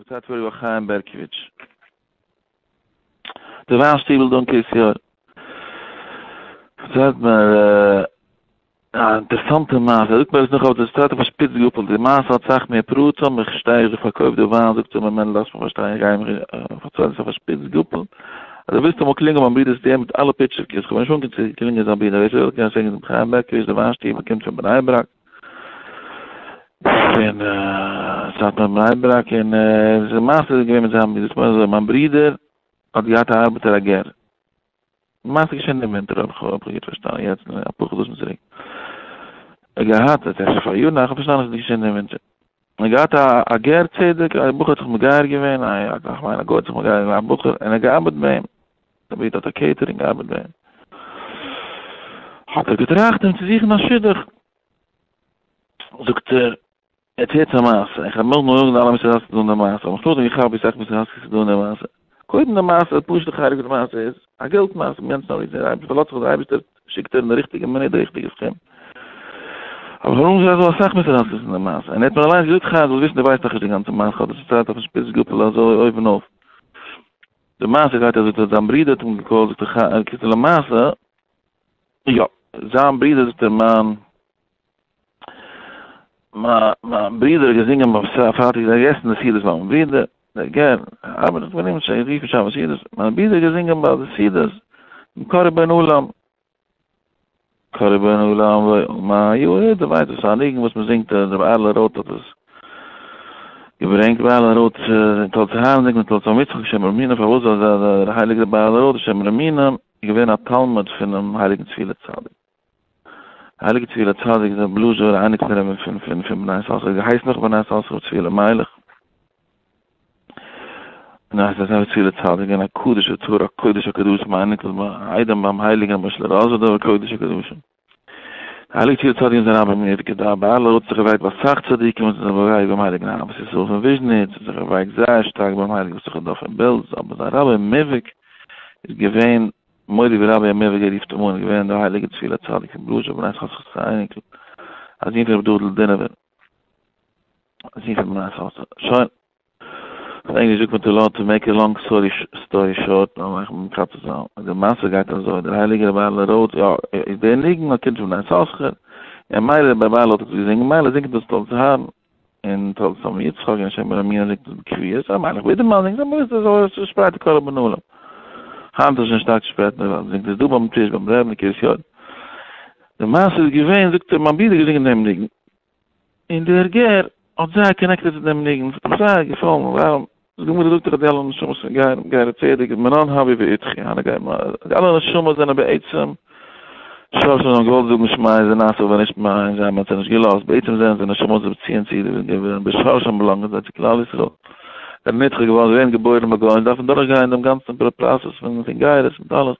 פארציילט פאריגע וואך חיים בערקאוויטש. די וויין שטיבל דא אין קרית יואל. פארציילט מיר א אינטערעסאנטע מעשה, ער זאגט מיר עס נאך אויף די סטראטע פון שפיץ גאפל, די מעשה האט סאך מער פרטים, איך שטיי איך פארקויף די וויין, זאגט ער מיר מענדל לאזט מיך פארשטיין איך גיי מיך פארציילן עס אויף א שפיץ גאפל, אז דו ווילסט אמאל קלינגען ביים ברודער'ס טיר מיט אלע פיטשיווקעס, כ'בין נישט אנגעקומען צו קלינגען זיין ברודער, ווער ס'וויל קען פרעגן דעם חיים בערקאוויטש די וויין שטיבל קומט פון בני ברק, פון סאטמאר בני ברק, און די מעשה איז געווען מיט זיין ברודער, ס'איז אזוי, מיין ברודער האט געהאט א ארבעטער א גר. מעשה געשען דעם ווינטער האב איך גוט פארשטאנען יעצט אפאר חדשים צוריק. ער געהאט עס אפשר פאר יארן איך האב פארשטאנען עס איז געשען דעם ווינטער. ער געהאט א גר צדק א בחור האט זיך מגייר געווען א איך מיין א גוי האט זיך מגייר געווען א בחור און ער געארבעט ביי אים. דער ברודער האט א catering געארבעט ביי אים. האט ער געטראכט אים צו זוכן א שידוך. זאגט ער. יעצט הערטס א מעשה, איך האב נאך נאר זאגן אלע מוסר השכל דא אין די מעשה, האב איך נאכדעם געכאפט ווי סאך מוסר השכל ס'איז דא אין די מעשה. קודם די מעשה, די פשוט'ע חלק פון די מעשה איז, א געלט מעשה, מענטשן האבן געזען דער אייבערשטער פארלאזט זיך אויף דער אייבערשטער שיקט ער אין די ריכטיגע מינוט די ריכטיגע סכום. אבער איך האב נאכדעם געזען אז ס'איז דא אסאך מוסר השכל אין די מעשה, און ער האט מיר אליינס געזאגט חיים זאלסט וויסן דו ווייסט נאכנישט די גאנצע מעשה, כ'האב דאס פארציילט אויפן שפיץ גאפל אזוי אויבן אויף. די מעשה גייט אזוי, זיין ברודער האט אים געקאלט, זאגט ער חיים, קיצור למעשה, יא, זיין ברודער זאגט ער מיין. מיין ברודער האט געזינגען ביים פארטיג געגעסן די סעודות ביי מיין ברודער, דער גר, אבער איך בין אים שוין גערופן שבת סעודות, מיין ברודער האט געזינגען ביי די סעודות, קה רבון עולם, קה רבון עולם ומה יעד, דו ווייסט דאס איז א ניגון וואס מען זינגט, רבי אהרל'ע רוט האט עס געברענגט, רבי אהרל'ע רוט תולדות אהרן זינגט מען תולדות אברהם יצחק שומר אמונים, פארוואס ווייל דער הייליגער רבי אהרל'ע רוט שומר אמונים איז געווען א תלמיד פונעם הייליגן צבי לצדיק. הייליגע צבי לצדיק איז א בלוזשער אייניקל פון רבי פון פון פון בני יששכר געהייסן נאך בני יששכר צבי אלימלך און הייסט אזוי צבי לצדיק און א קדוש וטהור א קודש הקדשים אייניקל איידעם ביים הייליגן רבי משה'לע ראזוואדאווער קודש הקדשים הייליגע צבי לצדיק איז א רבי מובהק דער בעל האט זיך געווייקט ביי אסאך צדיקים און זיך געווייקט ביים הייליגן אהבת ישראל פון וויזשניץ און זיך געווייקט זייער שטארק ביים הייליגן יששכר דוב פון בעלז אבער זיין רבי מובהק איז געווען מורי ורבי המובהק ער רופט אים אן, איז געווען דער הייליגער צבי לצדיק פון בלוזשוב בני יששכר'ס אייניקל, א זון פון רבי דוד'ל דינובער, א זון פון בני יששכר. שוין. אויף ענגליש זאגט מען to long to make a long story story short, לאמיר מאכן מקצר זיין. די מעשה גייט אזוי, דער הייליגער רבי אהר'לע רוט, יא, איז דער ניגון א קינד פון בני יששכר, און מילא רבי אהר'לע האט עס געזינגען, מילא זינגט דאס תולדות אהרן. און תולדות אברהם יצחק און שומר אמונים זינגט עס בקביעות, און מיילעך בידערמאן זינגט אבער עס איז אזוי צושפרייט די כל בני עולם. היינט איז שוין שטארק צושפרייט אין די וועלט, זינגט עס דא ביים טיש ביים רעבן אין קרית יואל. די מעשה איז געווען זאגט ער מיין ברודער האט געזינגען דעם ניגון, און דער גר האט זייער connected צו דעם ניגון, עס האט אים זייער געפאלן, ווייל די גמרא זאגט דאך אז די אלע נשמות פון גרים, גרי צדק, מנן הוו ואידכי, הני גרים, די אלע נשמות זענען בעצם שורשים האבן געוואלט זאגן שמע איז נעשה ונשמע און זיי האבן עס נישט געלאזט, בעצם זענען זיי נשמות וואס ציען צו די געווען בשורשם באלאנגען זיי צו כלל ישראל, זענען נדחה געווארן, זיי ווערן געבוירן ביי גוים, דארפן דורכגיין דעם גאנצן process פון גירות מיט אלעס.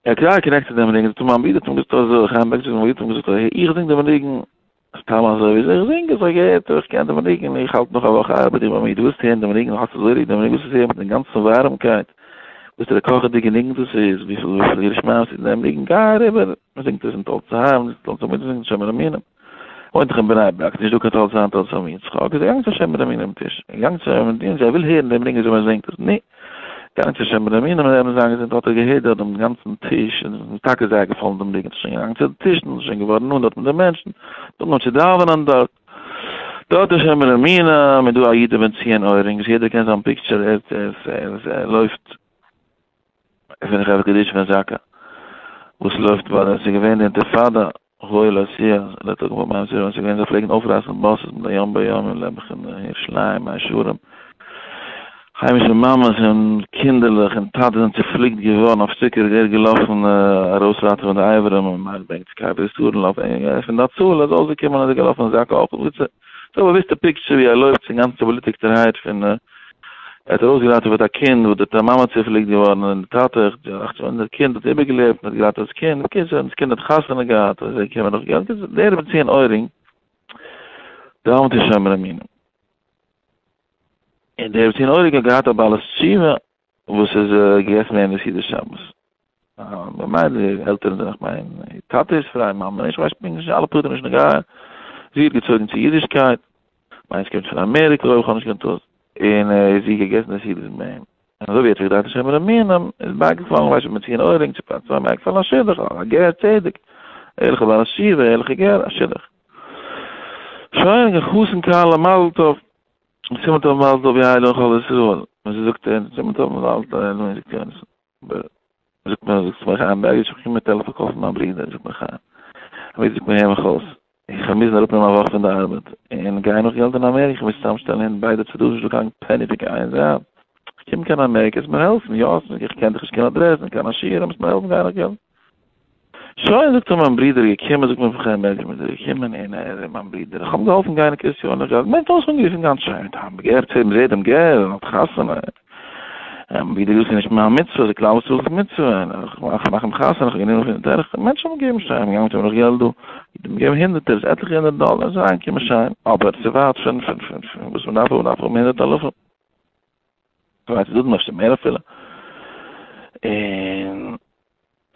ער האט זייער connected דעם ניגון, זאגט ער מיין ברודער האט אים געזאגט אזוי, חיים בעק זאגט מיין ברודער האט אים געזאגט אזוי, איך זינג דעם ניגון סתם אזוי ווי איך זינג עס, איך געהערט, איך קען דעם ניגון, איך האלט נאך א וואך ארבעט איך ביי מיר, דו ווילסט הערן דעם ניגון, האסט אזוי ליב דעם ניגון, ווילסט עס הערן מיט דעם גאנצן ווארעמקייט, וואסערע קאכעדיגע ניגון דאס איז, וויפיל וויפיל יראת שמים ס'איז אין דעם ניגון, גיי אריבער, מען זינגט עס אין תולדות אהרן, מען זינגט עס אין תולדות אברהם, מען זינגט עס אין שומר אמונים. וואוינט דאך אין בני ברק, נישט דא קיין תולדות אהרן תולדות אברהם יצחק, איז ער געגאנגען צו שומר אמונים טיש, ער געגאנגען צו שומר אמונים, ער וויל הערן דעם ניגון וויאזוי מען זינגט עס, נו, געגאנגען צו שומר אמונים און רעבן זיין געזונט האט ער געהערט דארט דעם גאנצן טיש, און עס איז אים טאקע זייער געפאלן דעם ניגון, שוין געגאנגען צו די טיש און שוין געווארן נאנט דארט מיט די מענטשן, אנגעהויבן צו דאווענען דארט, דארט אין שומר אמונים איז דא א איד ר' בן ציון אוירינג וואס יעדער קען זיין picture, ער ער לויפט פון חברה קדישא פון זקא, וואס לויפט ביי די, ס'איז געווען די אינטיפאדא, הוי לא תהיה, לא תקום פעמים ס'איז געווען זיי פלעגן אויפרייסן buses מיט א יום ביום אין לעבעך אין ירושלים מאה שערים, היימישע מאמעס און קינדערלעך און טאטעס זענען צופליקט געווארן אויף שטיקער ער איז געלאפן ארויסראטעווען די אברים און מייל ברענגט צו קבר ישראל און אויף פון די הצלה איז אויסגעקומען אז ער איז געלאפן זקא אויך, ס'איז א באוויסטע picture ווי ער לויפט אינגאנצן צובלוטיגטערהייט פון ער האט ארויסגעראטעוועט א קינד וואס די מאמע צופליקט געווארן און די טאטע, און די קינד האט איבערגעלעבט און האט געראטעוועט דאס קינד, בקיצור דאס קינד האט חתונה געהאט און זיי קומען נאך געלט, בקיצור דער רבי ציון אוירינג דאווענט אין שומר אמונים, און דער רבי ציון אוירינג האט געהאט א בעלת תשובה וואס איז געגעסן ווערן די סעודה שבת, ממילא די עלטערן זענען איך מיין טאטע איז פריי מאמע נישט, כ'ווייס נישט אלע פרטים נישט נוגע, זי האט געצויגן צו אידישקייט. מיין ס'קומט פון אמעריקע אויב כ'האב נישט קיין טעות, און זי געגעסן די סעודות מיט אים, און אזוי ווי ער האט זיך געדרייט אין שומר אמונים, איז בייגעפאלן ווייס איך מציון אוירינג צו פאר צוויי בייגעפאלן א שידוך, א גר צדק, ערליכע בעל ישיבה, ערליכע גר, א שידוך. שוין, חתן כלה מזל טוב, סימן טוב מזל טוב יהא לנו כל ישראל, און זי זאגט סימן טוב מזל טוב, זאגט יונתן, זאגט מיר, זאגט מיר חיים בעריש, איך קום מיט טעלעפאן קאל פון מיין ברודער, זאגט מיר חיים, אבער זאגט מיר הער מיך אויס, איך וועל מוזן אראפנעמען א וואך פון די ארבעט, און גיי נאך געלט אין אמעריקע, איך מוז צוזאמשטעלן אין ביידע צדדים, נישטא קיין פעני פון קיין איין זייט, איך קום קיין אמעריקע, עס מיר העלפן, יא, איך קען דיך נישט קיין אדרעס און קיין עשיר, מוזט מיר העלפן גיי נאך געלט. שוין, זאגט ער, מיין ברודער איז געקומען, זאגט מיר חיים בעריש, מיין ברודער איז געקומען, און ער איז מיין ברודער, איך האב אים געהאלפן גיין אין קרית יואל נאך געלט, מען האט אויס אנגערופן גאנץ שיין, מיט האמבורגער, צו מ'זעט דעם גר, און האט חתונה. ווי דו זאגסט איז נישט מיין מצוה, ס'איז כלל ישראל'ס מצוה, און איך מאך אים חתונה, איך האב גענומען פון די דרך, מענטשן האבן געגעבן שיין, געגאנגען מיט אים נאך געלט דא, האט אים געגעבן הונדערטערס, עטליכע הונדערט דאלער, איז אריינגעקומען שיין, אבער ס'איז ווייט פון פון פון פון וואס מ'דארף האבן, מ'דארף האבן הונדערט אלפים, צוויי צדדים אפשר מער אפילו, און.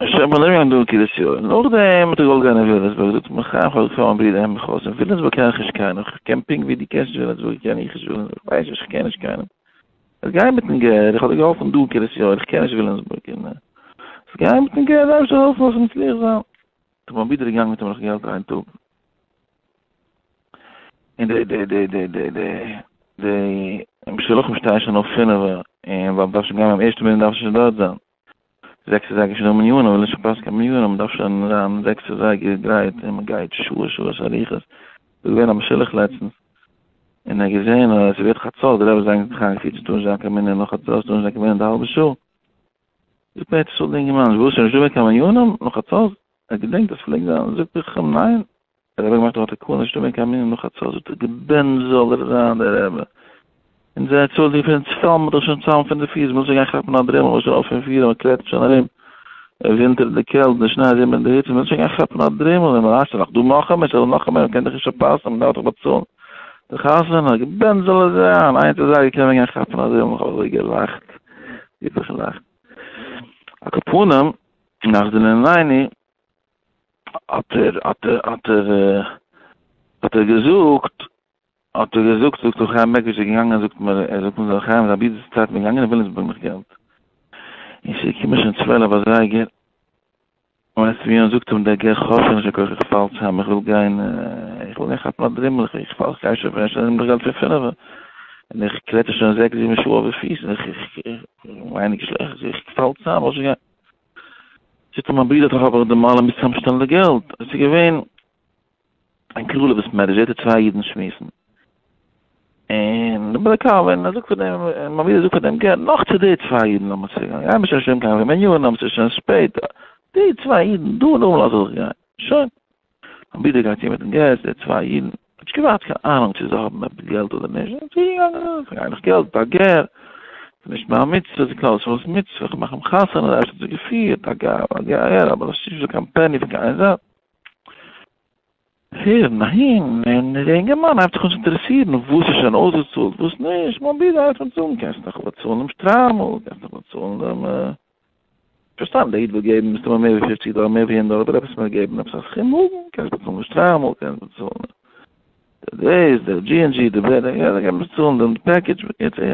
שוין בין ארומגעגאנגען דא אין קרית יואל, נאכדעם האט ער געוואלט גיין אין וויליאמסבורג, זאגט מיר חיים כ'האב געפרעגט מיין ברודער הער מיך אויס, אין וויליאמסבורג קען איך נישט קיינעם, כ'קען פונקט ווי דו קענסט נישט וויליאמסבורג קען איך נישט וויליאמסבורג, כ'ווייס נישט כ'קען נישט קיינעם, עס גיי מיטן גר, איך האב דיר געהאלפן דא אין קרית יואל, איך קען נישט וויליאמסבורג, און עס גיי מיטן גר, דער אייבערשטער זאל העלפן זאלסט מצליח זיין. איז מיין ברודער געגאנגען מיט אים נאך געלט איין טאג, און די די די די די די די משולחים שטייען שוין אויף פינעווע, און ווייל מ'דארף שוין גיין ביים ערשטן מנין דארף שוין דארט זיין. זעקס אזייגער שוין דא מניינים, וויל נישט פארפאסן קיין מניינים, מ'דארף שוין זיין זעקס אזייגער גרייט, און מ'גייט שעות שעות אריכות, ס'איז געווען א משולח לעצטנס, און ער האט געזען אז עס ווערט חצות, די רבי זיין זיך איינגעפירט ס'טאר נישט זיין קיין מנין נאך חצות, ס'טאר נישט זיין קיין מנין די האלבע שעה, זאגט מיר יעצט די אינגערמאן, וואס שוין נישטא מער קיין מניינים נאך חצות? ער געדענקט אז ס'פלעגט זיין, זאג איך אים ניין, דער רבי האט געמאכט א תקנה נישטא מער קיין מנין נאך חצות, זאגט ער געבענטשט זאל ער זיין דער רבי, און זיי צאלט די פון צפאל מ'האט דאך שוין צאם פון די פיס מ'וויל שוין גיין כאפן א דרימל מ'איז שוין אויף פון פיר מ'קלעטערט שוין ארום ווינטער די קעלט די שניי זומער די היץ מ'וויל שוין גיין כאפן א דרימל און מ'רייסט נאך דא נאכאמאל ס'איז נאכאמאל מ'קען דאך נישט פארפאסן מ'דארף דאך באצאלן די חתונה געבענטשט זאל ער זיין איינס אזייגער קען מען גיין כאפן א דרימל כ'האב אזוי געלאכט וויפיל געלאכט על כל פנים נחזור לענינינו האט ער האט ער האט ער האט ער געזאגט האט ער געזאגט זאגט ר' חיים בערקאוויטש איז געגאנגען זאגט מיר ער זאגט מיר ר' חיים זיין ברודער'ס צייט מיר געגאנגען אין וויליאמסבורג נאך געלט און ס'איז געקומען שוין צוועלף אזייגער ווייסט ווי און זאגט אים דער גר כ'האב שוין נישט קיין כח איך פאל צאם איך וויל גיין איך וויל גיין כאפן א דרימל איך פאל איך גיי שוין פון שוין נאך געלט פון פינעווע און איך קלעטער שוין זעקס זיבן שעה אויף די פיס און איך איך ווייניג שלעכט איך פאל צאם וואס גיין זאגט אים מיין ברודער האט דאך אבער די מעלה מוז צאמשטעלן די געלט עס איז געווען אין קראלע בית מדרש זעט ער צוויי אידן שמועסן, און ביי די קאווע, און ער זאגט פאר דעם, און מיין ברודער זאגט פאר דעם, גיי נאך צו די צוויי אידן לאמיר צוגיין, גיי מיר שוין נישט קיין מנינים, ס'איז שוין שפעט, די צוויי אידן דא און דא לאז איך גיין, שוין. מיין ברודער גייט צו מיטן געסט, די צוויי אידן, האט נישט געווארט קיין אהנונג צו זיי האבן עפעס געלט אדער נישט, זענען צוגעגאנגען, זיי גייען נאך געלט, א גר, ס'איז נישט מיין מצוה, ס'איז כלל ישראל'ס מצוה, איך מאך אים חתונה, דער אייבערשטער האט אזוי געפירט, א גר, א גר, אבער עס איז נישטא קיין פעני פון קיין איין זייט. הערן אהין, און דער אינגערמאן הייבט זיך אן צו אינטערעסירן וואס איז שוין אויסגעצאלט וואס נישט, מיין ברודער הייבט אן צו זאגן קענסט נאך באצאלן דעם שטריימל, קענסט נאך באצאלן דעם, פארשטאנען דער איד וויל געבן מסתמא מער ווי פופציג דאלער מער ווי הונדערט דאלער וויל עפעס מער געבן עפעס א סכום הגון, קענסט באצאלן דעם שטריימל, קענסט באצאלן די דאס, די דזשי ענד דזשי, די בעד, קענסט באצאלן דעם package, בקיצור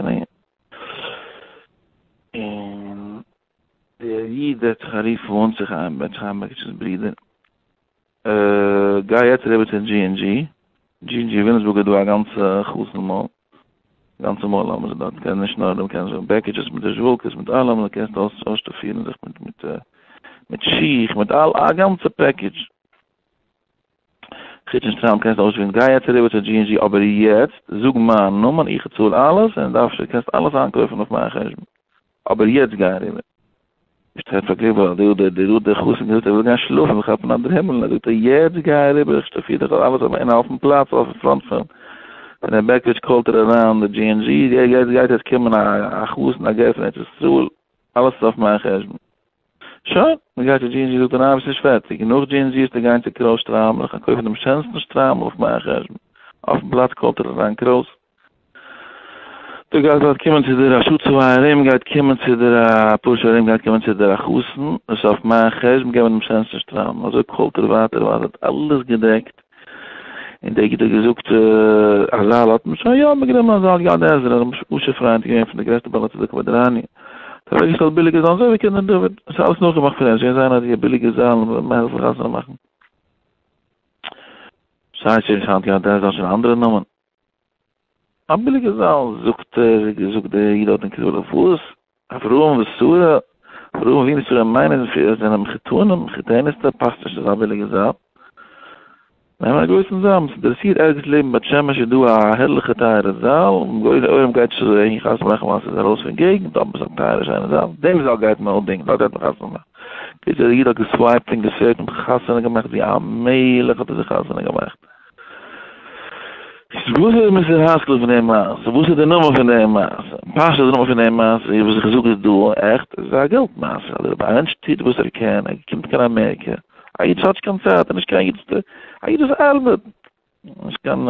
און דער איד האט זיך א רוף אן צו חיים בער, חיים בערקאוויטש'ס ברודער, גיי יעצט אריבער צו דזשי ענד דזשי, דזשי ענד דזשי וויליאמסבורג איז דא א גאנצע חתן מאל, גאנצע מאל האבן זיי דארט, קען נישט נאר דעם קענסט זאגן packages מיט די זשוואלקעס מיט אלעם, דו קענסט אויסשטאפירן זיך מיט מיט מיט שיך מיט אל א גאנצע package. חוץ נישט טראמפ קענסט אויסשטאפירן, גיי יעצט אריבער צו דזשי ענד דזשי אבער יעצט זאג מיין נאמען איך צאל אלעס און דארפסט קענסט אלעס איינקויפן אויף מיין חשבון, אבער יעצט גיי אריבער. שטייט פארקערט ווייל דער דער דער דער חתן געזאגט ער וויל גיין שלאפן כאפן א דרימל ער זאגט יעצט גיי אריבער איך שטאפיר דיך אלעס אויף אין אויפן פלאץ אויפן front פון פון דעם בעקעריש call ט ער אריין די דזשי ענד דזשי יעצט גייט יעצט קומען א א חתן א גר פון ארץ ישראל אלעס איז אויף מיין חשבון שוין מען גייט צו דזשי ענד דזשי זאגט ער ניין ביסט נישט פערטיג נאך דזשי ענד דזשי וועסטו גיין צו קרויס שטריימל איך גיי קויפן דעם שענסטן שטריימל אויף מיין חשבון אויפן פלאץ call ט ער אריין קרויס דא גייט באלד קומען צו דיר א שעה צוויי ארום גייט קומען צו דיר א פאר שעה ארום גייט קומען צו דיר א חתן עס איז אויף מיין חשבון געב מיר דעם שענסטן שטריימל אזוי call ט ער ווייטער ווייטער האט אלעס געדעקט. און דער איד האט געזאגט א זאל האט מען שוין, יא מ'האט גענומען א זאל יד עזרא, ר' אשר פריינד איז געווען פון די גרעסטע בעלי צדקה ביי די ראני, האט אוועקגעשטעלט ביליגע זאלן אזוי ווי קינדער דוד, עס איז אלעס נאכגעמאכט פון אים, ס'איז געווען זייער א ביליגע זאלן, מ'העלפן חתונה מאכן. סאיז שוין נישט היינט יד עזרא, שוין א אנדערע נאמען. א ביליגע זאל, זאגט ער, זאגט דער איד דארט אין קראלע, וואס? אברהם ושרה, אברהם אבינו ושרה אמנו זענען מחותנים, מחותנת'טע, פאסט נישט אזא ביליגע זאל. נעמען א גרויסן זאל, מ'איז אינטערעסירט ערגעץ לעבן בית שמש איז דא א הערליכע טייערע זאל, און גאר עולם גייט נישט אזוי אהין חתונה מאכן ווייל ס'איז ארויס פון געגנט, אבער ס'איז א טייערע שיינע זאל, דעם זאל גייט מען אויפדינגען, דארט גייט מען חתונה מאכן. קיצור דער איד האט געסווייפט און געסערט און חתונה געמאכט ווי א מלך האט ער זיך חתונה געמאכט. וואס איז מוסר השכל פון דעם מעשה? וואס איז די נאמען פון דעם מעשה? פשט די נאמען פון דעם מעשה איז וואס איך זאג איז דא עכט איז א געלט מעשה אדער א מענטש טוט וואס ער קען ער קומט קיין אמעריקע א איד וואס האט נישט קיין צייט נישט קיין איד א איד וואס ארבעט נישט קיין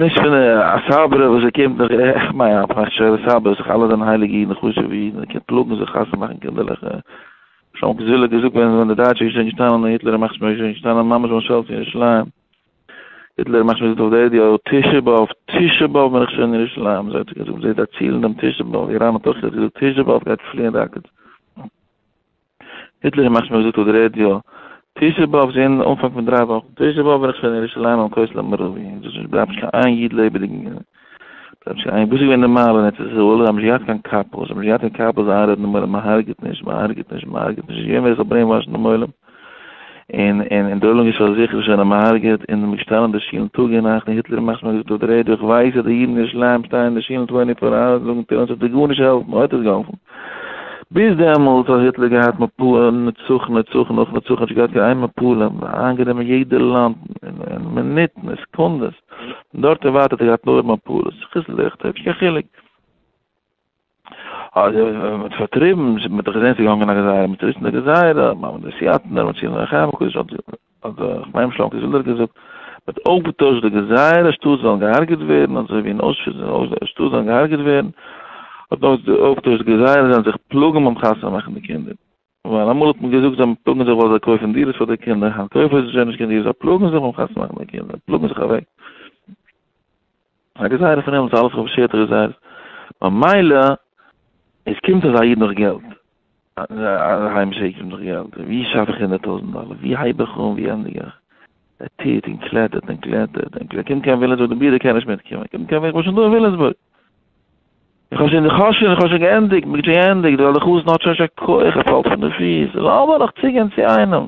נישט פון א סברא וואס ער קומט נאך איך מיין א פארשער סברא זיך אלע זענען הייליגע אידן חשובע אידן קען פלאגן זיך חתונה מאכן קינדערלעך שלום גזילה געזאגט ווען ווען די דייטשע איז שוין געשטאנען און היטלער מאכט שמעון איז שוין געשטאנען ממש ביים שוועל פון ירושלים היטלער ימח שמו זאגט אויף די רעדיא תשעה באב תשעה באב בין איך שוין אין ירושלים אזוי האט ער געזאגט זיי דערצילן דעם תשעה באב איראן האט אויך געזאגט תשעה באב גייט פליען rockets היטלער ימח שמו געזאגט אויף די רעדיא תשעה באב איז געווען אנפאנג פון דריי וואכן תשעה באב בין איך שוין אין ירושלים ביים כותל המערבי דאס נישט בלייבט נישט קיין איין איד לעבעדיג בלייבט נישט קיין איין וואס איז געווען די מעלה אין ארץ ישראל זיי האבן נישט געהאט קיין קאפאס זיי האבן נישט געהאט קיין קאפאס זיי איינרעדן דעם עולם מען הרג'ט נישט מען הרג'ט נישט מען הרג'ט נישט נישט געווען ווער עס זאל brainwash ן דעם עולם. און און און דער עולם איז פארזיכערט שוין אז מען הרג'עט און מען געשטאנען אין די שולן טאג און נאכט און היטלער ימח שמו געזאגט אויף די רעדיא איך ווייס אז די אידן אין ירושלים שטייען אין די שולן 24 hours זאגן תהילים ס'וועט זיי גארנישט העלפן האט עס געהאלפן ביז דעמאלטס האט היטלער געהאט מפלה נצחון נצחון נאך נצחון נישט געהאט קיין איין מפלה איינגענומען יעדע לאנד אין מינוטן אין סעקונדעס פון דארט און ווייטער האט ער געהאט נאר מפלות חיסול ליכט נישט קיין חילוק. אז מען האט פארטריבן, מען האט דאך געזען ס'איז געגאנגען א גזירה, מען האט צוריסן די גזירה, מען האט די סיאטנער, מען האט צו חיים הקדוש האט האט ר' שלום קעזולער געזאגט, מען האט אויפגעטוישט די גזירה, שטאט זאלן געהארגעט ווערן, אזוי ווי אין אוישוויץ שטאט זאלן געהארגעט ווערן, האט מען אויפגעטוישט די גזירה, זיי זאלן זיך פלאגן ביים חתונה מאכן די קינדער. ווייל אמאל האט מען געזאגט זיי פלאגן זיך ווייל זיי קויפן דירות פאר די קינדער, היינט קויפן זיי שוין נישט קיין דירות, זיי פלאגן זיך ביים חתונה מאכן די קינדער, פלאגן זיך אוועק. א גזירה פון הימל, ס'איז אלעס פארשערטע גזירות. ממילא, עס קומט אזא איד נאך געלט, א היימישע איד קומט נאך געלט, ווי שאף איך 100,000 דאלער, ווי הייב איך אן, ווי ענדיג איך? ער טוט און קלעטערט און קלעטערט און קלעטערט, קומט קיין וויליאמסבורג, די ברודער קען נישט מיטקומען, קומט קיין וויליאמסבורג, איך בין שוין דא אין וויליאמסבורג. איך האב שוין, איך האב שוין, איך האב שוין געענדיגט, מ'האט שוין געענדיגט, ווייל די חתן האט שוין נישט קיין כח, ער פאלט פון די פיס, לאמיר נאך צוגיין צו איינעם.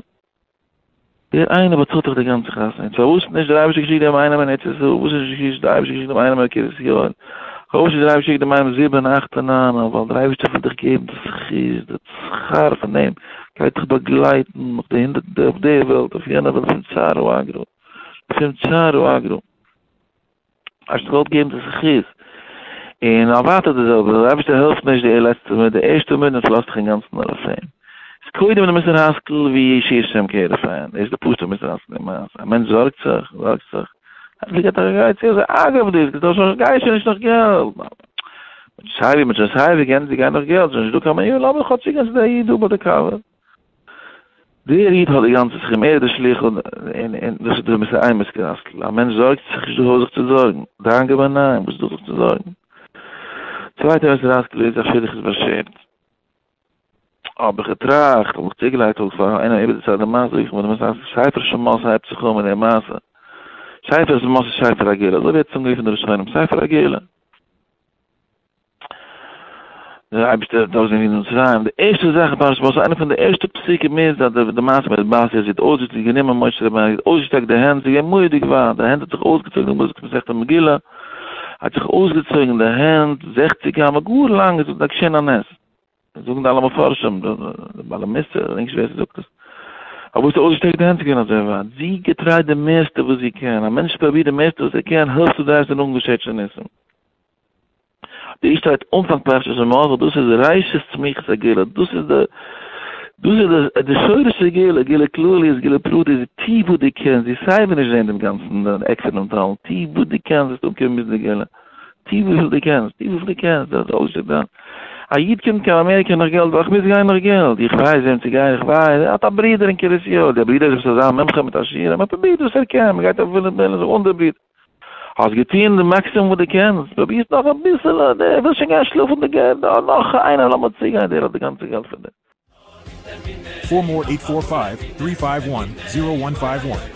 דער איינער באצאלט דאך די גאנצע חתונה, פארוואס נישט דער אייבערשטער געשיקט דעם איינעם אין ארץ ישראל, פארוואס נישט געשיקט דער אייבערשטער געשיקט דעם איינעם אין קרית יואל, פארוואס נישט דער אייבערשטער געשיקט דעם איינעם זיבען אכט און ניין, ווייל דער אייבערשטער וויל דיך געבן די זכות, די שכר פון דעם גייט דיך באגלייטן אויף די הונדערט, אויף די וועלט, אויף יענע וועלט, לפום צערא אגרא, לפום צערא אגרא. האסט געוואלט געבן די זכות, און אוודאי די זעלבע, דער אייבערשטער העלפט נישט די לעצטע מינוט, די ערשטע מינוט פארלאזט זיך אינגאנצן נאר אויף אים. איז קודם די מוסר השכל ווי ישיר שם כהרף עין, דאס איז די פשוט'ע מוסר השכל אין מעשה, א מענטש זארגט זיך, זארגט זיך, ענדליך געט ער א גיי צו אזוי, אגב דאס געלט, שוין גיי שוין נישט נאך געלט, מ'האט סייווי, מ'האט שוין סייווי געענדיגט גיין נאך געלט, שוין נישט דא קיין מניעה, לאמיר כאטש צוגיין צו דער איד דא ביי די קאווע. דער איד האט די גאנצע סכום, ער איז דער שליח און און דאס איז דער מוסר איין מושכל השכל, א מענטש זארגט זיך נישט דא זיך צו זארגן, דאגה בעיניים, וואס איז דא זיך צו זארגן? צווייטע מוסר השכל איז א שידוך איז באשערט. האב איך געטראכט, האב איך צוגעלייגט אויך פאר איינעם איבער די צייט די מעשה, זאג איך מיר די מוסר השכל, ספר שמות הייבט זיך אן מיט די מעשה, ספר שמות איז ספר הגאולה, אזוי ווערט עס אנגערופן אין די ראשונים, ספר הגאולה. דער אייבערשטער האט אויסגענומען מצרים, די ערשטע זאך אין פרשת שמות, איינע פון די ערשטע פסוקים איז אז די מעשה מיט בתיה, זי האט אויסגעצויגן, גענומען משה רבינו, זי האט אויסגעשטעקט די הענט, זי איז געווען מורא'דיג ווייט, די הענט האט זיך אויסגעצויגן, די גמרא זאגט מסכת מגילה, האט זיך אויסגעצויגן די הענט זעכציג אמה, גאר לאנג, עס איז געשען א נס. זאגן די אלע מפרשים, די בעלי מוסר, איך דענק נישט ווער ס'זאגט עס, אבער וואס אויסגעשטעקט די הענט איז געווען אזוי ווייט, זי געטרייט די מערסטע וואס זי קען, א מענטש פרובירט די מערסטע וואס ער קען, העלפט צו די אייבערשטער נאכדעם געשעט שוין ניסים. די שטייט אנפאנג פרשת שמות, דאס איז ראשית צמיחת הגאולה, דאס איז די דאס איז די שורש הגאולה, גאולה כללית, גאולה פרטית, טו וואס דו קענסט, זי סיי ווי נישט זען דעם גאנצן עק פונעם טאל, טו וואס דו קענסט וועסט אנקומען ביז די גאולה. טו וויפיל דו קענסט, טו וויפיל דו קענסט, דאס איז אויסגעשטעלט. א איד קומט קיין אמעריקע נאך געלט, ווייל איך מוז גיין נאך געלט, איך ווייס וועם צו גיין, איך ווייס, ער האט א ברודער אין קרית יואל, דער ברודער איז עפעס אזא מומחה מיט א שיעור, מען פרובירט וואס ער קען, מען גייט אויף ווילען ווילען זיך אן דער ברודער. האסט געטון די מאקסימום וואס דו קענסט, פרובירסט נאך אביסעלע, דער וויל שוין גיין שלאפן די געלט, נאך איינער לאמיר צוגיין, דער האט די גאנצע געלט פון דיר. 4 more 845 351 0151.